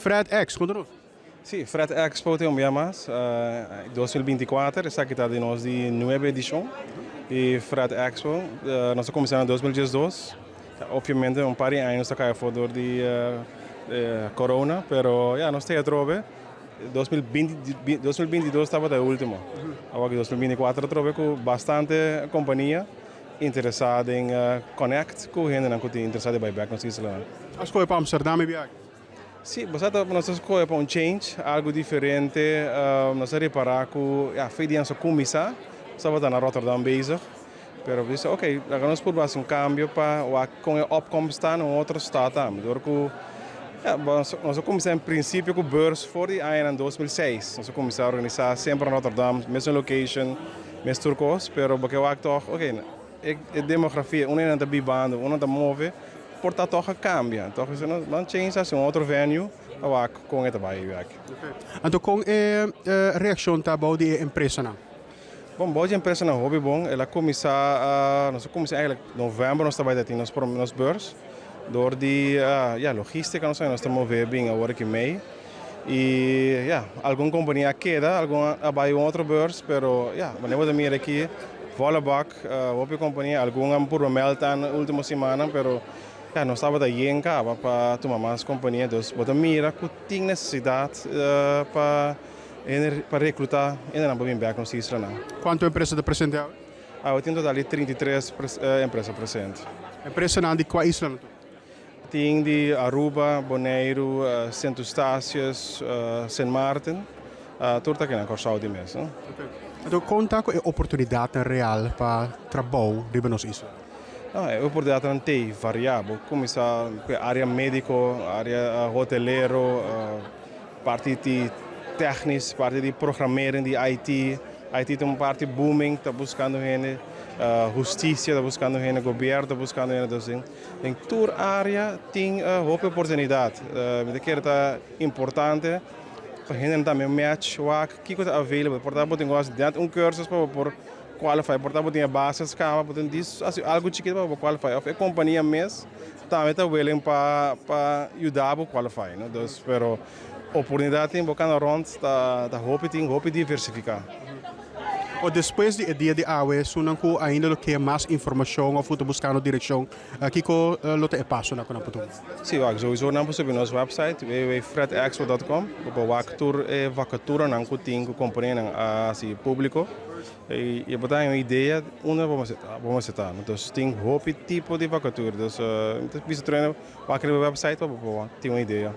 Fred X, konta nos. Sí, Fred Expo tin un bia mas, 2024, esaki ta di nos di nuebe edishon di Fred Expo. Nos a kuminsá na 2012, obviamente un par di aña nos ta kai afó dor di corona, pero ya nos ta atrobe. 2022 tabata e último, awor aki 2024 atrobe ku bastante kompania interesá den connect ku hendenan ku tin interesá di bai bèk nos islanan. A skohe pa Amsterdam e biaha? Sí, bo sa ta nos a skohe pa un change, algu diferente. Nos a repará ku ya fe di nos a kuminsá, nos tabata na Rotterdam bezig, pero bisa ok, laga nos purba hasi un kambio pa wak kon e opkomst ta na un otro stad tambe. Dor ku ya nos a kuminsá en prinsipio ku beurs for di añanan 2006, nos a kuminsá organisá semper na Rotterdam, mesun location, mes tur kos, pero bo ke wak tòg ok e demografia, unda nan ta bibando, unda nan ta move, por ta tòg a kambia. Tòg bisa nos ban change hasi un otro venue pa wak kon e ta bai wak. Anto kon e reakshon ta bou di e empresanan? Bon, bou di e empresanan hopi bon. El a kuminsá, nos a kuminsá eigenlijk novèmber nos ta bai ta tin nos prome nos beurs. Dor di ya logistica nos ta move bin awor aki mei. Y ya, algun compania a keda, algun a bai un otro beurs, pero ya, wanneer bo ta mira aki, volle bak, hopi compania, algun a purba meld aan ultimo simannan, pero ya, nos tabata yen caba pa tuma mas compania, dus bo ta mira cu tin necesidad pa pa recluta hendenan pa bin bek nos islanan. Cuanto empresa ta presente awe? Awe tin total di 33 empresa presente. Empresanan di cua islanan tur? Tin di Aruba, Boneiru, Sint Eustatius, Sint Maarten, tur ta aki na Kòrsou di mes. Anto kon ta ku e oportunidatnan real pa trabou riba nos isla? No, e oportunidatnan t'ei variá. Bo kuminsá ku e área médiko, área hotelero, parti di tèknis, parti di programering di IT. IT ta un parti booming, ta buskando hende, hustisia ta buskando hende, gobièrnu ta buskando hende. Dus den tur área tin hopi oportunidat. Mi ta kere ta importante pa hendenan tambe match wak kiko ta available. Por ta bo tin ku hasi net un cursus pa bo por qualify, por ta bo tin e bases kaba, bo tin dis hasi algu chikito pa bo por qualify. Of e kompania mes tambe ta willing pa pa yuda bo qualify, no. Dus pero oportunidat tin, bo kana rond ta hopi tin hopi diversifiká. O despues di e dia di awe, esunnan ku ainda lo ke mas informashon òf ku ta buskando direkshon, kiko lo ta e pasonan ku nan por tuma? Sí, wak, souiso nan por subi nos website, www.fredexpo.com, bo por wak tur e vakaturanan ku tin ku kompanianan a hasi públiko i bo ta haña un idea unda bo mester ta. Entonces tin hopi tipo di vakatura, dus mi ta bisa tur hende wak riba e website pa bo por tin un idea.